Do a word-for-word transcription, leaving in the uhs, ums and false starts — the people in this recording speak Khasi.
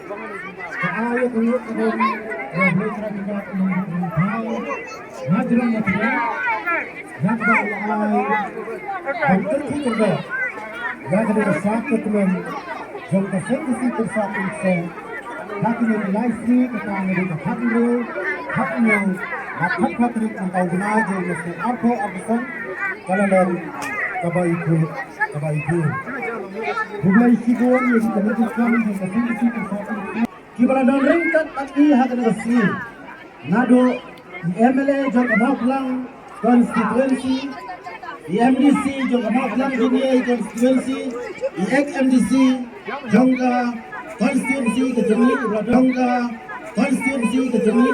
Ka ai ïa ka ïoh ka bor ïa u Blei Trai Kynrad Nongrim Nongthaw na jrong na pyrthei. Ïa kaba la ai ban kyrkhu kyrdoh ïa kane ka sap ka kmen jong ka seng ka seng pyrsa pyrsa. Ka kane ka lai sngi kata ka dei ka khathynriew, khathynñiew bad khatphra tarik mynta u bnai jong u snem arphew arphew san, ka la long kaba i khuid kaba i khuid. Khublei shibun ïa ki committee kam jong ka seng ka seng pyrsa pyrsa kiba la don ryngkat bad ngi ha kane ka sngi. Naduh i M L A jong ka Mawphlang constituency, i M D C jong ka Mawphlang Jingïaid constituency, i ex M D C jong ka constituency ka jong ngi, jong ka constituency ka jong ngi.